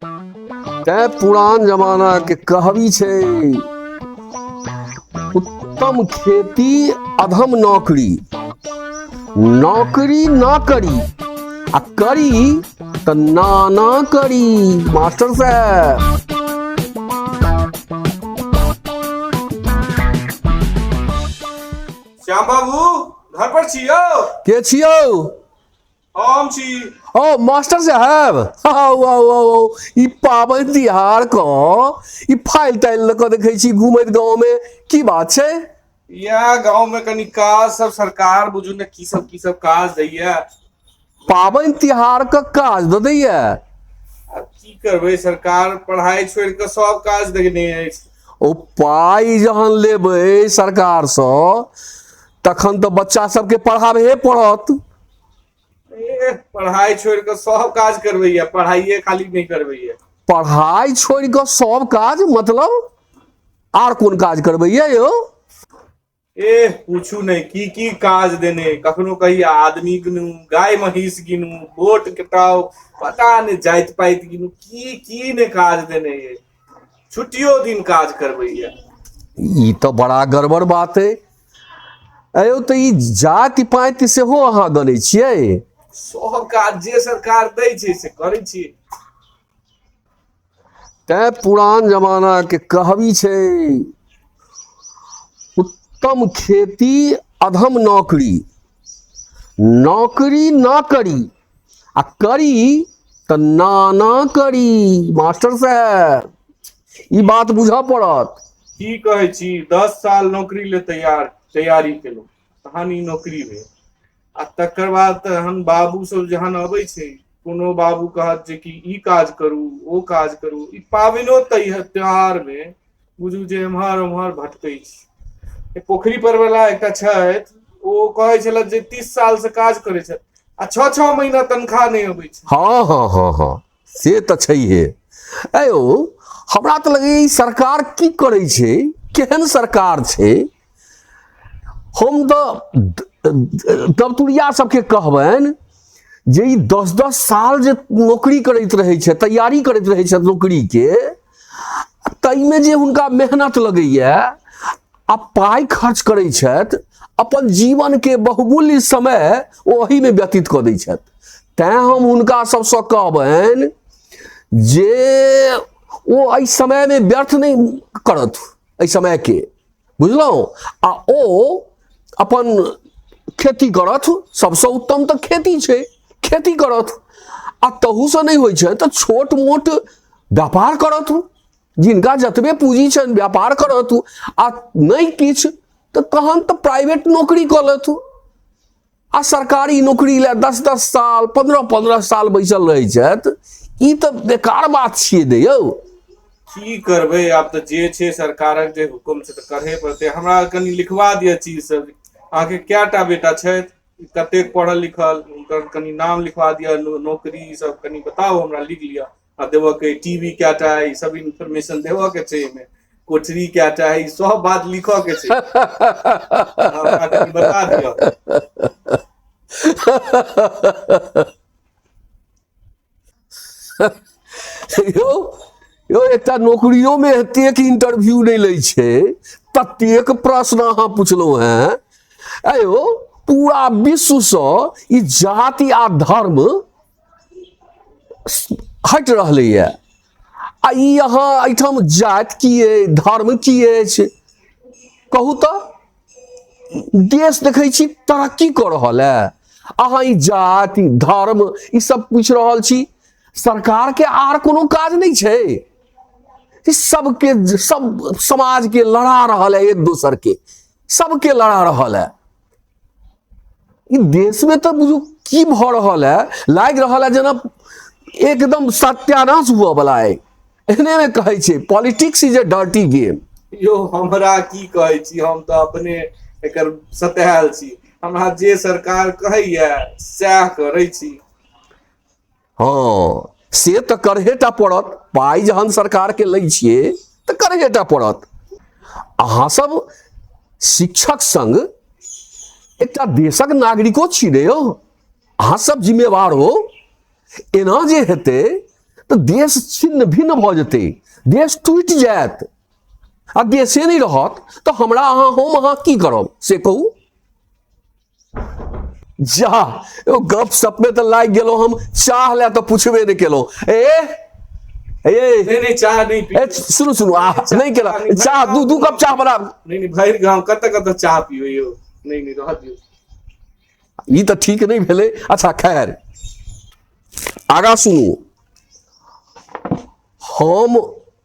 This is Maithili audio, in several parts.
तैं पुरान जमाना के कहबी छै, उत्तम खेती अधम नौकरी, नौकरी ना करी आ करी तऽ नाना करी। मास्टर साहब। श्याम बाबू घर पर छी यौ? के छियौ? हम छी। ओ मास्टर साहब, आउ आउ आउ आउ। ई पाबनि तिहार क ई फाइल ताइल लऽ कऽ देखै छी घूमैत गाँव में, की बात छै? इएह गाँव में कनि काज सब सरकार बुझू ने की सब काज दैया। पाबनि तिहार क काज दऽ दैया? आब की करबै, सरकार पढ़ाई छोड़ि कऽ सब काज देने अछि। ओ पाइ जहन लेबै सरकारसँ तखन तऽ बच्चा सबके पढ़ाबहे पड़त। पढ़ाई छोड़ि कऽ सब काज करबैया, पढ़ाइए खाली नहि करबैया। पढ़ाई छोड़ि कऽ सब काज मतलब आर कोन काज करबैया यौ? ए पूछू नहि की की काज देने, कखनो कहिया आदमी गिनू, गाय महींस गिनू, वोट कटाउ, पता नहि जाति पाति गिनू, की की ने काज देने ये, छुट्टियो दिन काज करबैया। ई तऽ बड़ा गड़बड़ बात है। अयो तऽ ई जाति पाति सेहो अहाँ गनै छियै? सब काज जे सरकार दै छै से करै छियै। तैं पुरान जमाना के कहबी छै, उत्तम खेती अधम नौकरी, नौकरी ना करी आ करी तऽ नाना करी। मास्टर साहब, ई बात बुझऽ पड़त। की कहै छी, 10 साल नौकरी ले तैयारी केलहुँ तहन ई नौकरी भेल, आ तकर बाद तहन बाबू सब जहन अबै छै, कोनो बाबू कहत जे कि ई काज करू ओ काज करू। ई पाबनिओ त्योहार मे बुझू जे एम्हर ओम्हर भटकै छी। पोखरी पर वाला एकटा छथि, ओ कहै छलथि जे 30 साल से काज करै छथि आ 6-6 महीना तनख्वाह नहि अबै छै। हँ हँ हँ हँ, से तऽ छैहे। अयो हमरा तऽ लगैए ई सरकार की करै छै, केहन सरकार छै। हम तऽ दबतुरिया सबके कहबनि जे ई 10-10 साल जे नौकरी करैत रहै छै, तैयारी करैत रहै छथि नौकरीके, ताहिमे जे हुनका मेहनत लगैए आ पाइ खर्च करै छथि, अपन जीवनके बहुमूल्य समय ओ ओहीमे व्यतीत कऽ दै छथि। तैँ हम हुनका सबसँ कहबनि जे ओ एहि समयमे व्यर्थ नहि करथु एहि समयके, बुझलहुँ? आ ओ अपन खेती करथु, सबसँ उत्तम तऽ खेती छै, खेती करथु। आ तहूसँ नहि होइ छै तऽ छोट मोट व्यापार करथु, जिनका जतबे पूँजी छनि व्यापार करथु, आ नहि किछु तऽ तहन तऽ प्राइवेट नौकरी कऽ लेथु। आ सरकारी नौकरी लए 10-10 साल 15-15 साल बैसल रहै छथि, ई तऽ बेकार बात छियै ने यौ। की करबै आब, तऽ जे छै सरकारक जे हुकुम छै तऽ करहे पड़तै। हमरा कनि लिखवा दिअ चीज सब। अहाँके कएटा बेटा छथि, कतेक पढ़ल लिखल, हुनकर कनि नाम लिखवा दिअ, नौकरी ई सब कनि बताउ हमरा, लिख लिअ आ देबऽ के। टीवी कएटा है, ई सब इन्फॉर्मेशन देबऽ के छै, एहिमे कोठरी कएटा है, ई सब बात लिखऽ के छै, हमरा कनि बता दिअ। यौ यौ, एकटा नौकरियोमे एतेक इंटरव्यू नहि लै छै ततेक प्रश्न अहाँ पुछलहुँ हेँ। अयो पूरा विश्वसँ ई जाति आ धर्म हटि रहलैए, आ ई अहाँ एहिठाम जाति की अइ, धर्म की अछि, कहू तऽ? देश देखै छी तरक्की कऽ रहल है, अहाँ ई जाति धर्म ई सब पूछि रहल छी। सरकारके आर कोनो काज नहि छै? ई सबके सब समाजके लड़ा रहल है, एक दोसर के सबके लड़ा रहल है। ई देशमे तऽ बुझू की भऽ रहल है, लागि रहल है जेना एकदम सत्यानाश हुअ वाला है। एहने मे कहै छै politics is a dirty game. यौ हमरा की कहै छी, हम तऽ अपने एकर सतायल छी, हमरा जे सरकार कहैया सएह करै छी। हँ, से तऽ करहे टा पड़त, पाइ जहन सरकारके लै छियै तऽ करहे टा पड़त। अहाँ सब शिक्षक संग एकटा देशक नागरिको छी ने यौ, अहाँ सब जिम्मेवार हो। एना जे हेतै तऽ देश छिन्न भिन्न भऽ जेतै, देश टूटि जायत, आ देशे नहि रहत तऽ हमरा अहाँ हम अहाँ की करब से कहू। जा ओ गप सप में तऽ लागि गेलहुँ हम, चाह लए तऽ पुछबे नहि केलहुँ। ए ए नहीं नहीं, चाह नहीं पी। ए सुनू सुनू, आ नहि केला चाह, दू दू कप चाह बना। नहीं नहीं, भरि गाँव कतऽ कतऽ चाह पीबै यौ, नहीं नहीं, रहऽ दियौ। ई तऽ ठीक नहि भेलै। अच्छा खैर, आगाँ सुनू। हम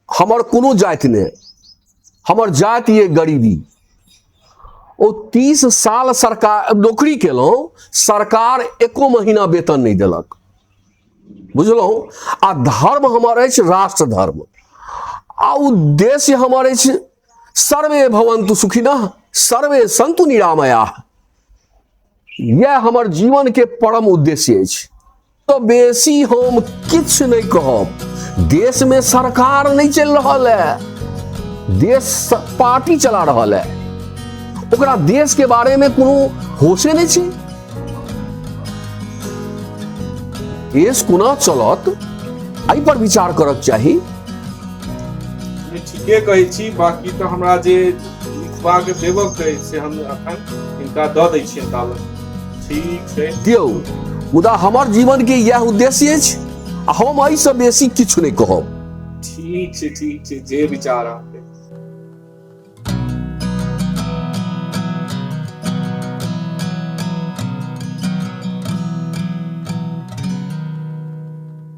हमर कोनो जाति नहि, हमर जाति ये गरीबी। ओ 30 साल सरकार नौकरी केलहुँ, सरकार एको महीना वेतन नहि देलक, बुझलहुँ? आ धर्म हमर अछि राष्ट्र धर्म, आ उद्देश्य हमर अछि सर्वे भवन्तु सुखिनः सर्वे सन्तु निरामयाः। यह हमर जीवन के परम उद्देश्य अछि। तो बेसी हम किछु नहि कहब। देश में सरकार नहीं चल रहल है, देश पार्टी चला रहल है, ओकरा देश के बारे में कोनो होशे नहीं छै। देश कोना चलत एहि पर विचार करक चाही। ठीके कहै छी। बाकी तऽ हमरा जे लिखबाक देबक अछि से हम अखन हिनका दऽ दै छियनि ताबत। ठीक छै, दियौ। मुदा हमर जीवन के इएह उद्देश्य अछि आ हम एहिसँ बेसी किछु नहि कहब। ठीक छै, ठीक छै, जे विचार अहाँके।